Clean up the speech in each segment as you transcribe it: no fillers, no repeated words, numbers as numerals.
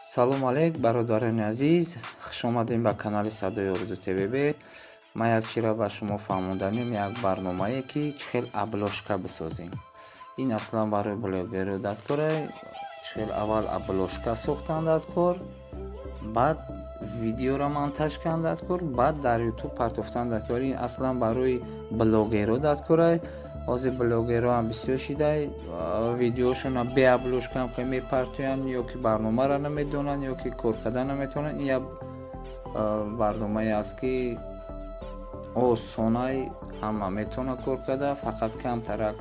Салом алейк, бародарони азиз, хуш омадем ба канали Садои Орзу ТВБ. Ман як чиро ба шумо фаҳмонданем, як барномае, ки чӣ хел обложка бисозем. Ин аслан барои блогеру даткора. Чӣ хел аввал обложка сохтан даткор, баъд видеоро монтаж кардан даткор, баъд дар Ютуб партофтан даткор. Ин аслан барои блогеру даткора. Ҳозир блогерҳоам бисёр шидай, видеошонро бе обложкаам хеле мепартоянд, ё ки барномаро намедонанд, ё ки кор кардан наметавонанд. Ин як барномае аст, ки осонай, ҳама метавонад кор карда, фақат камтарак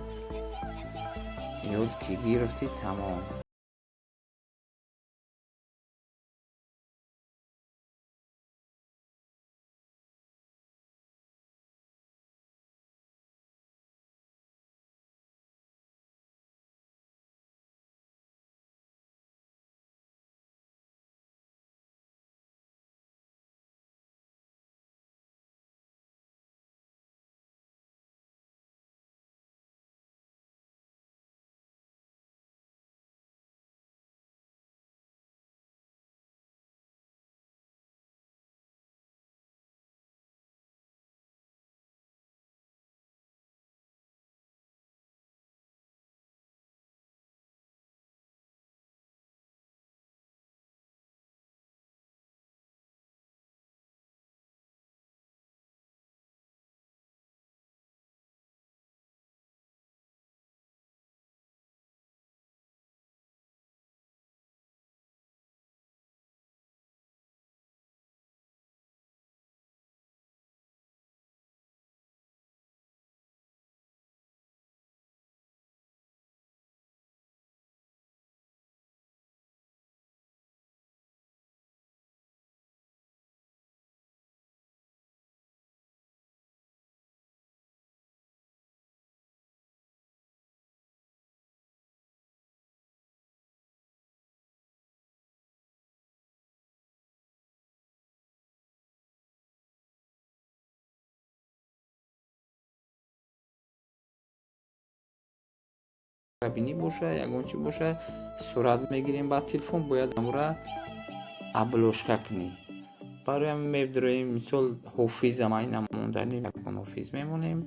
ёд ки гирифтӣ, тамом. Бинӣ боша, ягон чи боша, сурат мегирем ба телефон, бояд амура обложка кунӣ. Барои ҳамин мебироем, мисол, ҳофиза ман ина монданем, ягон ҳофиз мемонем.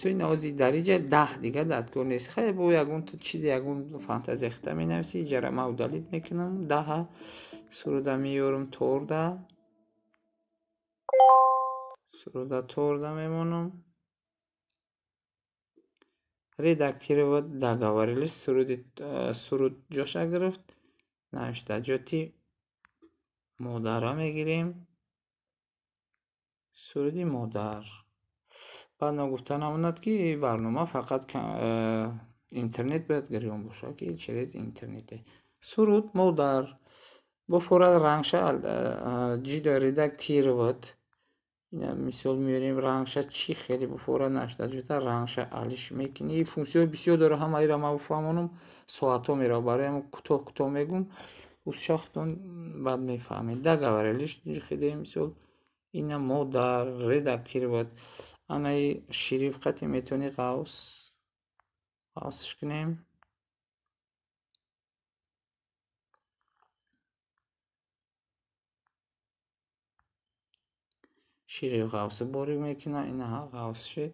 Ин дар иҷа 10 дига даткор нест. Хай, бо ягон чизе, ягон фантазия хита менависӣ. Иҷара ман удалить мекунам. 10-а суруда меёрам, торда суруда торда мемонам. Редактировать, договорились. Суруди суруд ҷоша гирифт. Навиштаҷоти модара мегирем, суруди модар. Баъд ногуфта намонад, ки барнома фақат интернет бояд гирён бошад, ки через интернете. Суруд модар бо фора рангша ҷидо редактировать. Мисол меорем, рангша чӣ хеле буфора навиштаҷота рангша алиш мекунӣ. Функсияҳои бисёр дора, ҳамаиро ман бифаҳмонам, соатҳо меравад. Барои ҳамин кӯтоҳ кӯтоҳ мегӯм, узшахтон баъд мефаҳмед. Договорились, хидем. Мисол, ина модар редактировать, анаи шрифт қати метавонӣ ғавс ғавсш кунем. Шрифт ғавси борик мекунад. Ина ғавс шид.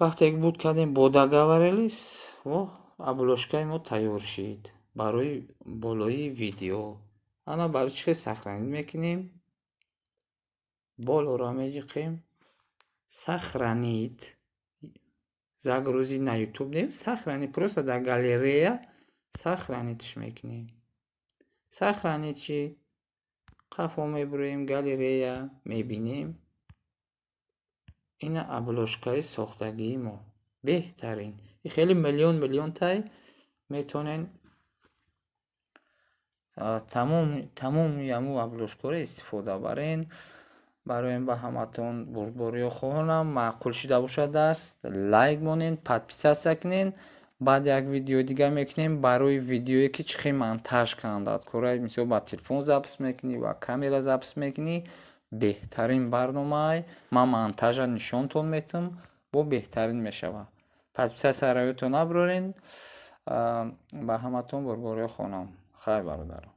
Вақте ки буд кардем бо договорились, во обложкаи мо тайёр шид барои болои видео. Ана барои чӣ сохранить мекунем? Болоро меҷиқем, сохранить, загрузить на ютуб не, сохранить, просто дар галерея сохранитьш мекунем. Сохранить шид. Қафо мебуроем, галерея мебинем. Ина обложкаи сохтагии мо беҳтарин. И хеле миллион миллионтай метавонен тамоми ҳамун обложкаро истифода барен. Барои ба ҳаматон бурдбориё хоҳонам. Маъқул шида бошад дарс, лайк монен, подписаться кунен. Баъд як видеои дига мекунем барои видеое, ки чӣ хел монтаж кунанд кора. Мисол, ба телефон запись мекунӣ ва камера запись мекунӣ. Беҳтарин барномаай. Ман монтажа нишонтон метам, бо беҳтарин мешавад. Подписаться ро ёдтон набурорен. Ба ҳаматон бурдбориё хоҳонам. Хайр, бародарон.